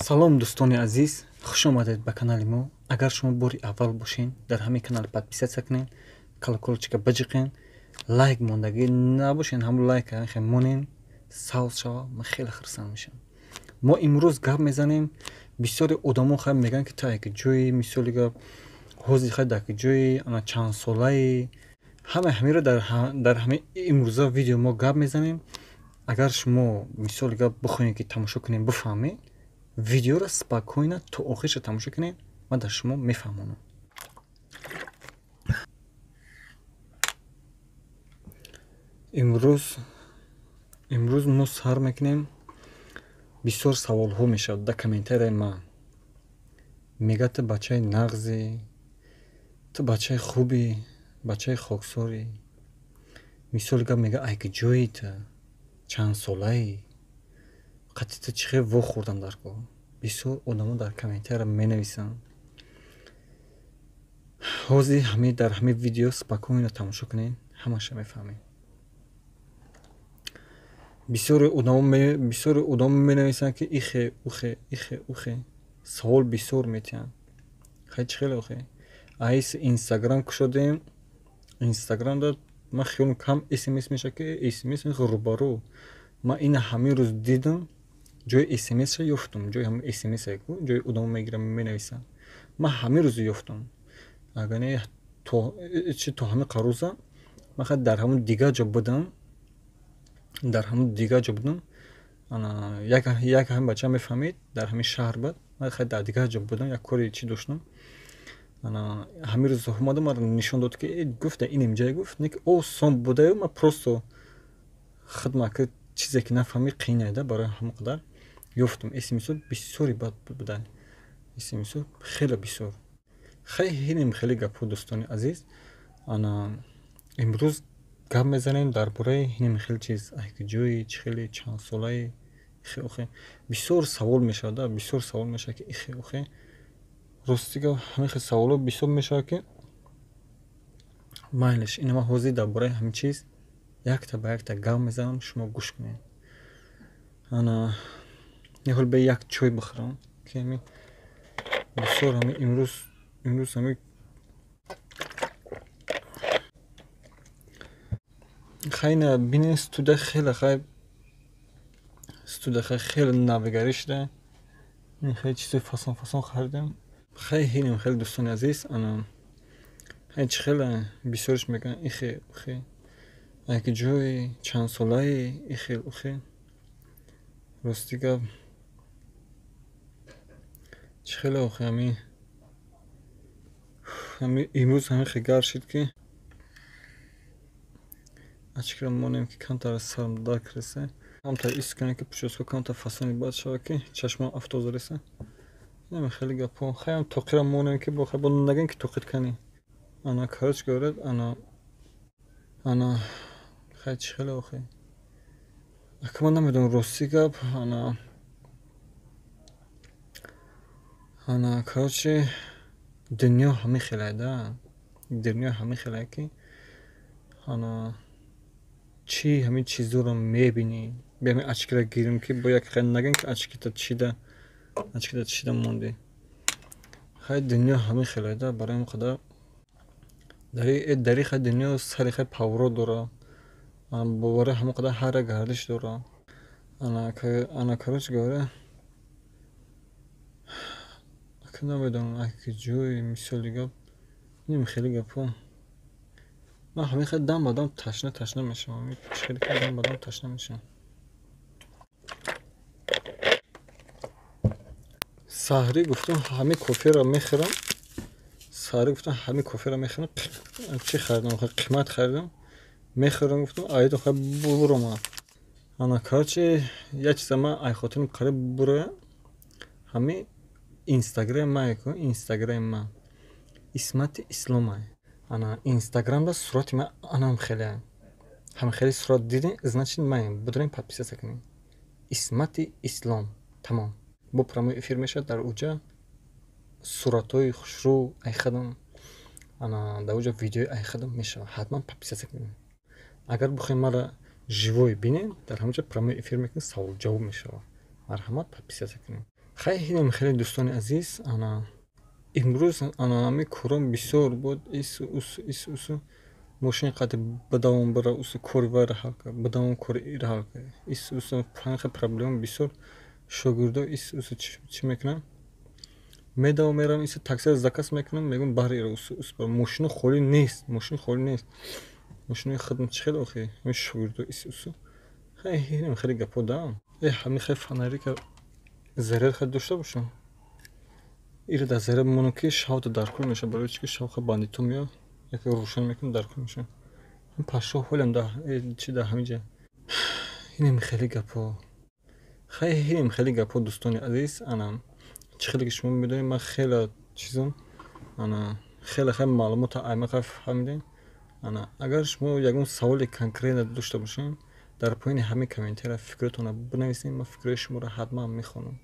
Салом, дӯстони азиз, хуш омадед ба канали мо. Агар шумо бори аввал бошед, дар ҳамин канал подписаться кунед, колокольчика биҷиқен, лайк мондагӣ набошен, ҳамун лайк монен, савз шава, ман хеле хурсанд мешавам. Мо имрӯз гап мезанем. Бисёри одамо хай мегӯянд, ки ту як ҷои, мисоли гап, ҳозир хай дар ҷои ана чанд солаи. Ҳама ҳаминро дар ҳамин имрӯза видео мо гап мезанем. Агар шумо, мисоли гап, бихоҳед, ки тамошо кунед, бифаҳмед, видеоро спокойно то охирша тамошо кунед, ман дар шумо мефаҳмонам. Имрӯз мо сар мекунем. Бисёр саволҳо мешавад дар комментарияи ман. Мега, ту бачаи нағзӣ, ту бачаи хубӣ, бачаи хоксорӣ. Мисоли гап, мега, ай ки ҷои ту, чанд солаӣ, қати ту чӣ хел вохӯрдам дар кор. Бисёр одамо дар комментария менависанд. Ҳозир ҳами дар ҳамин видео спокойно тамошо кунед, ҳамаша мефаҳмед. Бисёри одамо менависанд, ки ихе, ухе, ихе, ухе, савол бисёр метиҳанд. Хай, чӣ хеле охе? Айс Инстаграм кушодем, Инстаграмда ман хиёлам кам смс мешавад, ки смс рӯбарӯ. Ман ина ҳамин рӯз дидам, ҷои смсша ёфтум, ҷои ҳамин смс, ҷои одамо мегирам, менависам. Ман ҳамин рӯз ёфтум. Агар не, то чи то ҳамин қаруза ман хай дар ҳамун дигар ҷо будам, дар ҳамун дигар ҷо будам. Ана як ҳамин бача мефаҳмид, дар ҳамин шаҳр буд. Ман хай дар дигар ҷо будам, як кори чӣ доштам. Ана ҳамин рӯз омада маро нишон дод, ки гуфт, инем ҷае, гуфт, не ки осон будаю, ман просто хидмат ки чизе ки нафаҳмӣ, қиинайда. Барои ҳамон қадар ёфтум. Смсо бисёри бад буданд, смсо хеле бисёр. Хай, ҳинем хеле гапҳо, дӯстони азиз. Ана имрӯз гап мезанем дар бораи ҳинем хеле чиз: ай ҷои, чӣ хеле, чанд солаи, ихе, охе. Бисёр савол мешавад, бисёр савол мешавад, ки ихе, охе. Рости гап, ҳамин хел саволҳо бисёр мешавад, ки майлиш, ина ман ҳозир дар бораи ҳамин чиз якта ба якта гап мезанам, шумо гӯш кунед. Ана ҳол бе як чой бихӯрам, ки ҳамин бисёр ҳамин имрӯз ҳамин хайна бинед, студа хеле, хай студа хай хеле навигарӣ шуда. Ин хеле чизои фасон фасон харидем. Хай, ҳинем хеле, дӯстони азиз. Ана хай, чӣ хеле бисёриш мегӯянд, ихе, ухе, як ҷои, чанд солаи, ихе, ухе. Рости гап, чӣ хеле охе, ҳамин имрӯз ҳамин хел гап шид, ки очкиро монем, ки камтар сарам дард реса, камтар ис кунем, ки прическа камтар фасони бад шавад, ки чашмам афтоза реса. Инаме хеле гапҳо. Хайам тоқиро монем, ки бо нагӯем, ки тоқит канӣ. Ана, короче говоря, ана хай, чӣ хеле охе, ака, ман намедонам, рости гап. Ана, короче, дунё ҳамин хеле да, дунё ҳамин хеле, ки ана чӣ ҳамин чизоро мебинӣ. Бия, ҳамин очкиро гирем, ки бо як хел нагӯем, ки очкита чида, очкита чида мондӣ. Хай, дунё ҳамин хеле да. Барои ҳамин қадар дари хай дунё сари хай паворот дора, барои ҳамон қадар ҳар як гардиш дора. Ана, короче говоря, ака, намедонам, аки ҷои, мисоли гап, инам хеле гапҳо. Ман ҳамин хел дам ба дам ташна ташна мешавам, чӣ хеле ки дам ба дам ташна мешавам. Саҳрӣ гуфтам, ҳамин коферо мехӯрам. Саҳрӣ гуфтам, ҳамин коферо мехӯрам. Чӣ харидам, қимат харидам, мехӯрам, гуфтам, аидо хай буромад. Ана, короче, як чиза ман ай хотирам қариб буроя. Ҳамин Инстаграм ман, Инстаграми ман Исмати Исломай. Ана Инстаграмда сурати ман анам хеле, ҳам хеле сурат дидем, значит, маем. Будурем, подписаться кунем, Исмати Ислом, тамом. Бо прямой эфир мешавад дар уҷа, суратҳои хушрӯ айхадам, ана дар уҷа видеои айхадам мешавад. Ҳатман подписаться кунем. Агар бихоҳем маро живой бинем, дар ҳамаҷа прямой эфир мекунем, савол ҷавоб мешавад. Марҳамат, подписаться кунем. Хай, хеле, дӯстони азиз, ана имрӯз ана ҳами кором бисёр буд. Ису усу, ису усу, мошин қати бадавом бара, усу кори вайра ҳал кард, бадавом кори ира ҳал кард, ису усу, хеле проблема бисёр. Шогирдо ису усу чӣ мекунанд? Медавам, меравам, ису таксиро заказ мекунам, мегӯям: «Баҳри ира усу ус». Мошино холӣ нест, мошин холӣ нест, мошинои хидм чӣ хеле охи шогирдо ису усу. Хеле гапҳо да. Э, ҳами хел фонарика заряд хел дошта бошам, ира дар заряд бимонам, ки шавта даркор мешавад. Барои чӣ ки шав хел бандито меояд, яке рӯшан мекунад, даркор мешавад. Пашшо ҳолям чи дар ҳамин ҷа. Инем хеле гапҳо, хеле хеле гапҳо, дӯстони азиз. Ана чӣ хеле ки шумо медонед, ман хеле чизам, ана хеле хеле маълумота аймақа фаҳмидем. Ана агар шумо ягон саволи конкретно дошта бошед, дар поёни ҳамин комментария фикротонро бинависед, ман фикрҳои шуморо ҳатман мехонам.